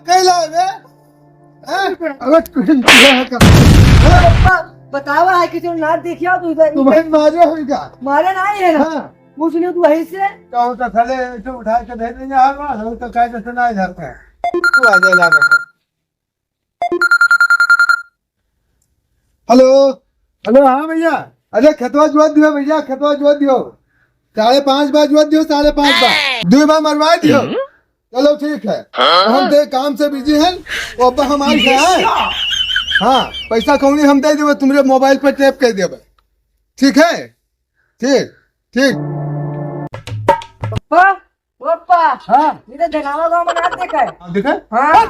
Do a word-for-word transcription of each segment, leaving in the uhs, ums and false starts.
कई लाए बे? हैं? अबे तू हिंदू है का? अरे पप्पा, बतावा है कि जो नाच देखिया तू इधर। तुम्हें मारे हो क्या? मारे नहीं है ना। हाँ। पूछ लियो तू वहीं से। तो हम तो खड़े ऐसे उठा के दे देंगे हर बार, हम तो कायदे से नहीं जाते हैं। तू आ जा, जा बेटा। हेलो, हेलो, हाँ भैया, अरे खेतवा जोत दियो भैया, खेतवा जोत दियो, साढ़े पाँच बार जोत दियो, साढ़े पाँच बार, दो बार मरवा दियो। चलो ठीक है, हम तो काम से बिजी हैं, वो अब हम आई है। हाँ, पैसा कौड़ी हम दे देबे, तुम्हरे मोबाइल पर टैप कर देबे, ठीक है? ठीक, ठीक। पप्पा, ओ पप्पा। हाँ। ये तो धनावा गाँव में नाच देखा है। हाँ, देखा है? हाँ।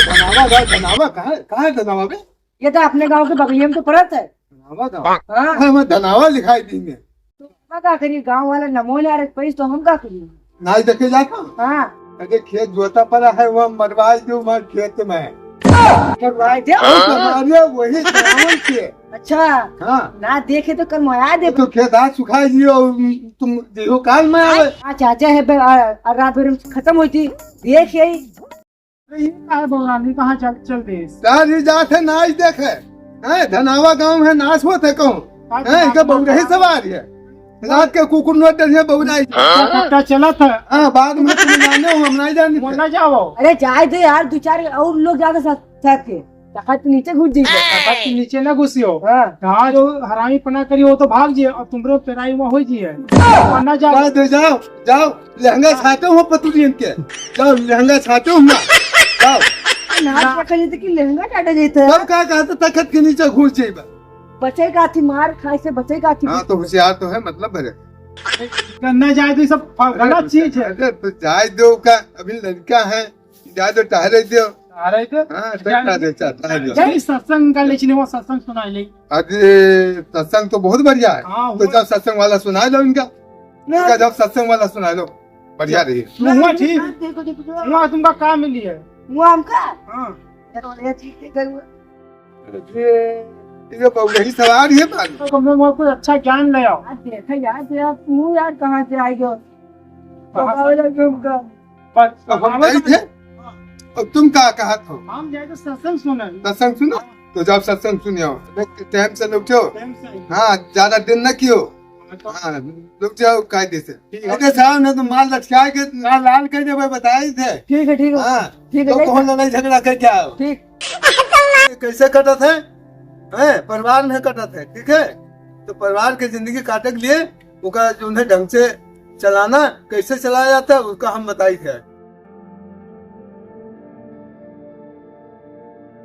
धनावा गाँव, धनावा कहाँ है? कहाँ है धनावा बे? ये तो अपने गाँव के बगलिया में तो पड़त है। धनावा गाँव? हाँ। हाँ, मैं धनावा लिखाई दी मैं। तो हम का करी, गाँव वाला नमो ले आ रहे पैसे, तो हम का करी? नाच देखे जाता? हाँ। अरे खेत जोता पड़ा है, वो मरवाई दो मैं खेत में। मरवाई दे? अरे वही जनावर के। अच्छा। हाँ। ना देखे तो कल मया दे। तो खेत हाथ सुखाई दियो, तुम दियो काल में आवे। हाँ, चाचा है बे, आ, आ, रात भर में खत्म होती। देख यही। अरे, ये का है बौरानी, कहाँ चल, चल देस? यार, ये जात है नाच देखे। हैं, धनावा गाँव है, नाच होत है कहूँ। हैं, इनका बौरही सवार है। रात के कुकुर नोच डरिया बौराई। पट्टा चलत है। हाँ, बाद में तुम जाने हो, हम नहीं जाने। वो ना जाओ। अरे, जाए दे यार, दो चार और लोग जाते साथ, साथ के। तखत नीचे घुस जाइए। तखत नीचे ना घुसियो। हाँ। हाँ, जो हरामी पना करियो, वो तो भाग जिए, और तुमरे पेराई वहाँ हो जिए। और ना जाओ। जाओ, जाओ, जाओ। लहंगा छाटो हो पतुरियन के। जाओ, लहंगा छाटो हो ना। जाओ। नाच का कहिए तो कि लहंगा काटा जाता है। तब का कहता तखत के नीचे घुस जाइबा। बचे का थी मार खाए से बचे का थी। हाँ, तो होशियार तो है, मतलब भरे। करना जाए तो ये सब फ-, गलत चीज है। अरे, तो जाए दो का, अभी लड़का है, जाए दो, टहरे दो। टहरे दो? हाँ, तो जाए टहरे दो, टहरे दो। जाए सत्संग का ले चले, वो सत्संग सुनाए ले। अरे, सत्संग तो बहुत बढ़िया है। हाँ, तो वो जाओ सत्संग वाला सुनाए लो इनका। ना। इनका जाओ सत्संग वाला सुनाए लो, बढ़िया रही। हुआ ठीक। देखो, देखो, देखो। हुआ तुमका का मिली है? हुआ हमका? हाँ। चलो, ये ठीक है, गए हुआ। अरे, ये बउरही सवार है बानी। तो कम से कम कोई अच्छा ज्ञान ले आओ। यार, देखा यार, तो यार, तू यार कहाँ से आए हो? कहाँ से? बाबा वाला तुमका। बस, अब हम हमारे गए थे। अब तुम का कहत हो? हम जाए तो सत्संग सुने। सत्संग सुनो? तो जाओ सत्संग सुनियो। टाइम से लौटो। टाइम से। हाँ, ज्यादा दिन न कियो। हाँ, तो हाँ, लौट जाओ कायदे से। ठीक है। अरे साहब, नहीं तो माल लटकाए के लाल लाल कर देबे, बताई थे। ठीक है, ठीक है। हाँ, ठीक है, तो ले कौन जा। लड़ाई झगड़ा करके आओ? ठीक। ये कैसे कटत है? हैं, परिवार में कटत है, ठीक है? तो परिवार के जिंदगी काटे के लिए ओका जो है ढंग से चलाना, कैसे चलाया जाता है, उसका हम बताई थे।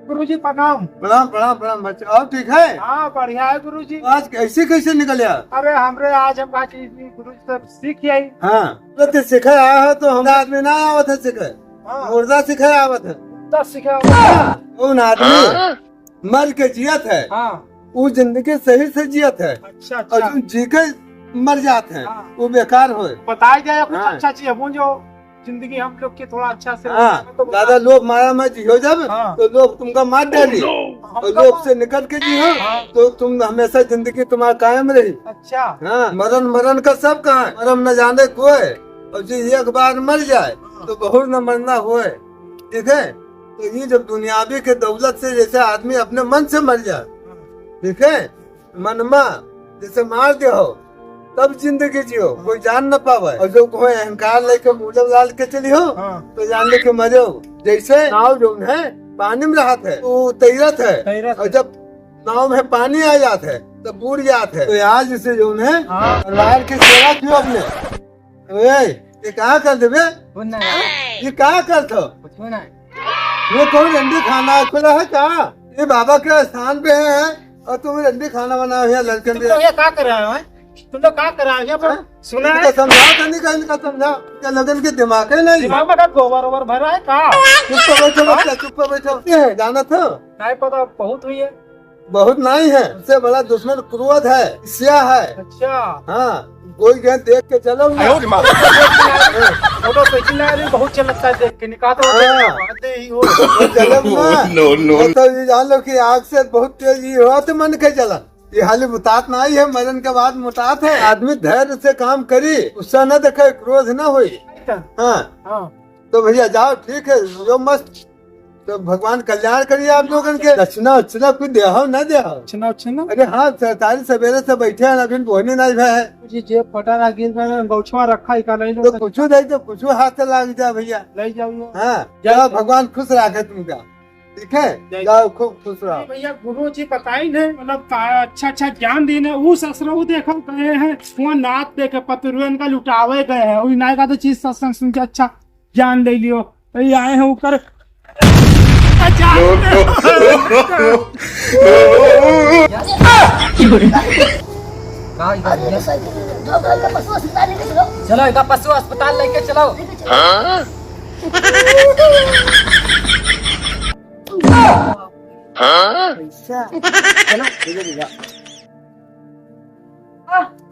गुरुजी प्रणाम। प्रणाम, प्रणाम, प्रणाम बच्चा। और ठीक है? हाँ, बढ़िया है गुरुजी। आज ऐसे कैसे निकल यार? अरे हमरे आज हम कहा कि गुरुजी से सीख आई। हाँ, तो ते सीखे आया है तो हम आदमी ना आवत है सीखे। हाँ। मुर्दा सीखे आवत है। मुर्दा सीखे आवत है। हाँ, कौन आदमी हाँ? मर के जियत है, हाँ। वो जिंदगी सही से जियत है। अच्छा, अच्छा। और जो जी के मर जात है, हाँ। वो बेकार होए। बताई जाए कुछ हाँ। अच्छा चीज, हम जो जिंदगी हम लोग के थोड़ा अच्छा से हाँ, तो ज्यादा लोभ माया में जियो जब, हाँ। तो लोभ तुमका मार डाली। Oh, no! और लोभ से निकल के जियो, हाँ। तो तुम हमेशा जिंदगी तुम्हारा कायम रही। अच्छा। हाँ, मरण, मरण का सब कहा है, मरण न जाने कोई। और जो एक बार मर जाए, हाँ। तो बहुत न मरना होए। ठीक है? तो ये जब दुनियावी के दौलत से जैसे आदमी अपने मन से मर जाए, हाँ। ठीक है? मनमा जैसे मार दे हो, तब जिंदगी जियो, कोई जान न पावे। और जो कोई अहंकार लेके मूलम लाल के चली हो, हाँ। तो जान लेके मरे हो। जैसे नाव जो है पानी में रहत है, वो तैरत है। तैरत और है। जब नाव में पानी आ जात है, तब बूड़ जात है। तो आज जैसे जो है हाँ। परिवार की सेवा कियो अपने। ए, ये का कर देबे? कुछ ना। ये का करत हो? कुछ ना। ये कौन रंडी खाना खुला है का? ये बाबा के स्थान पे है और तुम रंडी खाना बनाओ है लड़कन तुम के। लोग ये का कर रहे हो, हैं? तुम लोग का कर रहे हो? ये पर हाँ? सुना इनका है? समझाओ तो नहीं का, इनका समझाओ। क्या लगन के दिमाग है नहीं? दिमाग में का गोबर ओबर भर रहा है का? चुप पे बैठो हाँ? बच्चा, चुप पे बैठो। ये है, जाना था? नहीं पता, बहुत हुई है। बहुत नहीं है, सबसे बड़ा दुश्मन क्रोध है, ईर्ष्या है। अच्छा। हाँ, कोई के देख के चलो ना। आयो रे माँ। मोटरसाइकिल आ रही, बहुत चलता है, देख के निकाल तो हाँ। आते ही हो। वो चलो ना। No, no, no। तो ये जान लो कि आग से बहुत तेज ये हो तो मन के चला। ये हाली मुतात नहीं है, मरण के बाद मुतात है। आदमी धैर्य से काम करी, गुस्सा न दिखाए, क्रोध न होई। अच्छा। हाँ। हाँ। तो भैया जाओ, ठीक है, जो मस्त। तो भगवान कल्याण करिए आप लोगन के। दक्षिणा उक्षिणा कुछ देहो ना देहो? दक्षिणा उक्षिणा? अरे हाँ, सरकारी सवेरे से बैठे हैं, अभी बोहनी नहीं भय है। जी, जेब फटा रहा, गिर गए, गौछवा रखा ही का, नहीं तो लो। कुछ नहीं तो कुछ हाथ से लाग जा भैया। ले जाओ। हाँ, जय जाओ, भगवान खुश रखे तुमका। ठीक है, जय जाओ, खूब खुश रहो। भैया, गुरु जी बताई ने, मतलब, का अच्छा अच्छा ज्ञान दीने, उ ससुर उ देखो गए हैं, वहाँ नाथ देखे पतरुएन का लुटावे गए हैं, उ नाय का तो चीज सत्संग सुन के अच्छा ज्ञान ले लियो। तो ये आए हैं ऊपर। का इधर ये? चलो, इधर पशु अस्पताल लेके चलो। पैसा। चलो, ठीक है, ठीक है।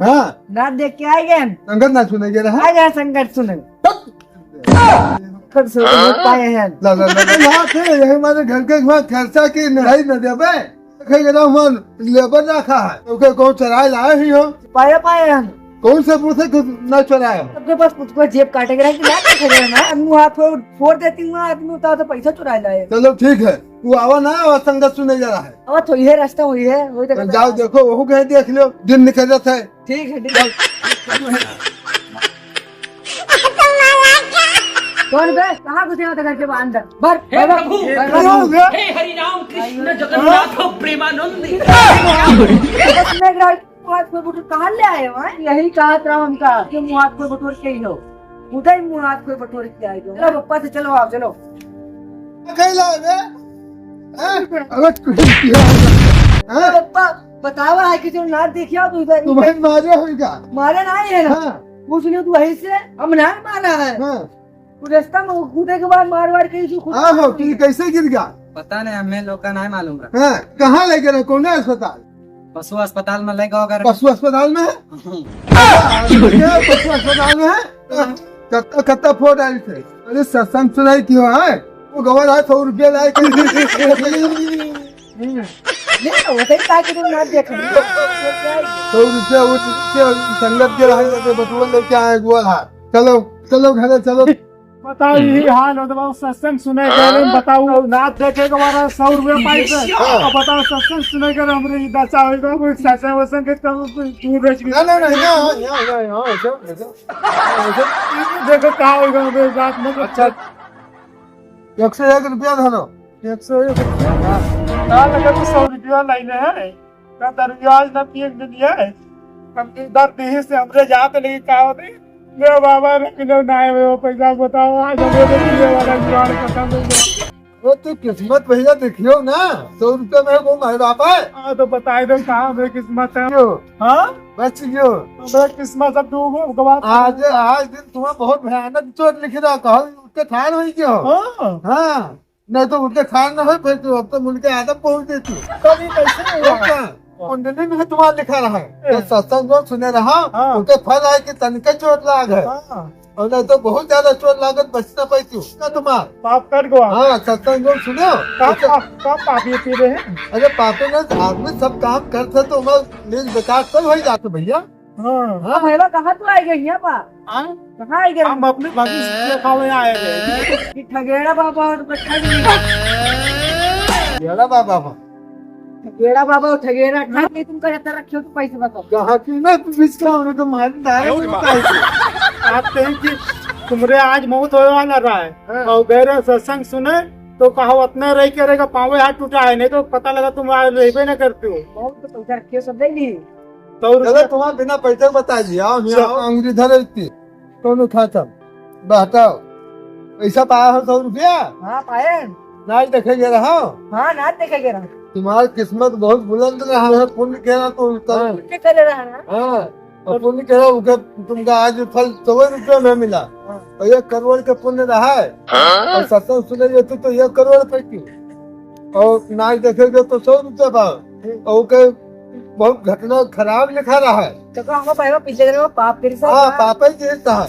हाँ। नाच देख के आ गए हम। संगत ना सुने के रहा। आ गया संगत सुने। कर सो तो पाए हैं। ला, ला, ला, ला, यहाँ थे, यही हमारे घर के वहाँ खर्चा की लड़ाई न देबे। देखे के ना मन लेबर रखा है। ओके कौन चराए लाए ही हो? पाए, पाए हैं। कौन से मुंह से कुछ ना चुराए हो? सबके पास कुछ को जेब काटे के रहे कि ना काटे के रहे ना। मुंह हाथ फोड़, फोड़ देती हूँ, आदमी उतार तो पैसा चुरा लाए। चलो ठीक है, वो आवा ना, आवा संगत सुने जा रहा है। अब तो ये रास्ता हुई है, वही तो तो जाओ देखो, वो कहीं देख लो, दिन निकल जाता है। ठीक है, ठीक है। कौन बे? कहाँ घुसे हो घर के अंदर? भर, हे भर, प्रभु, भर, भर। हे हरि राम कृष्ण जगन्नाथ प्रेमानंद। बस मैं एक रात मुँह हाथ खोए बटोर कहाँ ले आए हो, हैं? यही कहा था हमका कि मुँह हाथ खोए बटोर के ही हो। उधर ही मुँह हाथ खोए बटोर के आए हो। चलो पप्पा से, चलो आओ, चलो। कहीं लाए बे? हैं? अरे कुछ नहीं किया होगा। हैं? पप्पा, बतावा है कि जो नाच देखिया तू इधर। तुम्हें मारे होगा। मारे नहीं है ना? हाँ। पूछ लियो तू वहीं से, हम नहीं मारा है। हाँ। तू रास्ता में कूदे के बाद मार वार के इसी खुद हाँ हो, तू कैसे गिर गया? पता नहीं, हमें लोग का नहीं मालूम रहा। हाँ, कहाँ ले गए रहे? कौन अस्पताल? पशु अस्पताल में ले गए अगर। पशु अस्पताल में है? हम्म। क्या पशु अस्पताल में है? कत्ता, कत्ता फोड़ डाली थे। अरे सत्संग सुनाई क्यों है? वो गवर है, सौ रुपया लाए के। हम्म। ले, वो सही कहा कि तुम ना देख। सौ रुपया वो, वो संगत के रहे, तो बटुआ लेके आए, गोल हाथ। चलो, चलो घरे, चलो। बताओ, यही हाल हो तो सत्संग सुने के लिए बताओ, नाच देखे के हमारा सौ रुपया पाई थे। हाँ। अब बताओ, सत्संग सुने के लिए हमरे ई दशा होई तो कोई सत्संग वत्संग के कब दूर रह चुकी। ना, ना, ना, यहाँ, यहाँ, यहाँ, ऐसा, ऐसा, ऐसा। देखो, का होई तो हमरे रात में तो अच्छा। एक सौ एक रुपया धरो। एक सौ एक रुपया? हाँ। ना लगे तो सौ रुपया लाइने है। का दरुआ आज ना पिए के लिए है। हम इधर देही से हमरे जात लेके का होते? ले बाबा, रख लो, ना है वो पैसा, बताओ, आज हमरे तो पिए वाला जुगाड़ खत्म हो गया। वो तो किस्मत भैया देखियो ना, सौ रुपया में वो मारे बाप है। हाँ, तो बताए दो कहाँ में किस्मत है। क्यों? हाँ? बच गयो। हमारा किस्मत अब दो गो गवा। आज, आज दिन तुम्हें बहुत भयानक चोट लिख रहा, कहो उठ के ठाड़ होई गयो। हाँ। हाँ। नहीं तो उठ के ठाड़ ना होई, फिर तू अब तो मुड़ के आदम पहुंच देती। कभी कैसे नहीं और हुआ? क्या? कुंडली में तुम्हारा लिखा रहा है। ए। तो सत्संग लोग सुने रहा, हाँ। उनके फल आए कि तनिके चोट लाग है। हाँ। और नहीं तो बहुत ज्यादा चोट लागत बचना पाई तू। ना तुम्हार। पाप कट गवा। हाँ, सत्संग लोग सुनो। का, अच्छा। का, का पाप ये पी रहे हैं? अरे पापे ना, आदमी सब काम करते तो उमर नीच बेकार सब हो जाते भैया। हाँ। हाँ। अब हेलो, कहाँ तू आए गए यहाँ पर? हाँ? कहाँ आए गए? हम अपने भविष्य देखावे आए रहे। कि ठगेड़ा बाबा और तो ठग नहीं। ठगेड़ा बाबा बा। ठगेड़ा बाबा और ठगेड़ा ठग नहीं, तुमका रहता रखियो तो पैसे बताओ। कहाँ की ना तू बिचका होने तो मान दाए वो पैसे। आप कहें कि तुमरे आज मौत होए वाला रहा है। हाँ। और गैर सत्संग सुने तो कहा उतना रह के रहेगा, पाँवे हाथ टूटा है, नहीं तो पता लगा तुम आज रहबे ना करते हो। बहुत तो पैसा रखियो, सब ले ली। सौ रुपया। चलो, तुम्हारा बिना पैसे बता दिया, हम यहाँ चलो। अंगुरी धरे इतनी। कौन उठाता? बताओ। पैसा पाया हो सौ रुपया? हाँ, पाए। नाच देखे गए रहो? हाँ, नाच देखे गए रहो। तुम्हारा किस्मत बहुत बुलंद रहा है, पुण्य के रहा तो उनका। हाँ। पुण्य करे रहा ना? हाँ, और पुण्य के रहा, उनका, तुमका आज फल सौ रुपया में मिला। हाँ। और एक करोड़ का पुण्य रहा है। हाँ। और सत्संग सुने जाते तो एक करोड़ रुपये की। और नाच देखे गए तो सौ रुपया बा। और ओके बहुत घटना खराब लिखा रहा है। तो का हम पहले पीछे करे वो पाप फिर से हाँ, था। पाप ही चीज था। हाँ,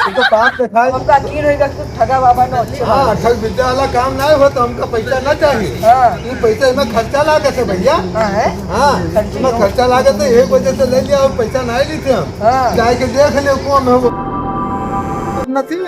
ये तो पाप दिखाई। हमका यकीन होई कि तू ठगा बाबा ना अच्छे हाँ, बाबा। ठग विद्या वाला काम ना हो तो हमका पैसा ना चाहिए। हाँ। ये पैसा में खर्चा लागत है भैया। हाँ, है? हाँ, खर्चा इसमें लागत। खर्चा लागत है, एक वजह से ले लिया और पैसा नहीं लेते हम। हाँ। जाए के देख ले कौन हो। नसीब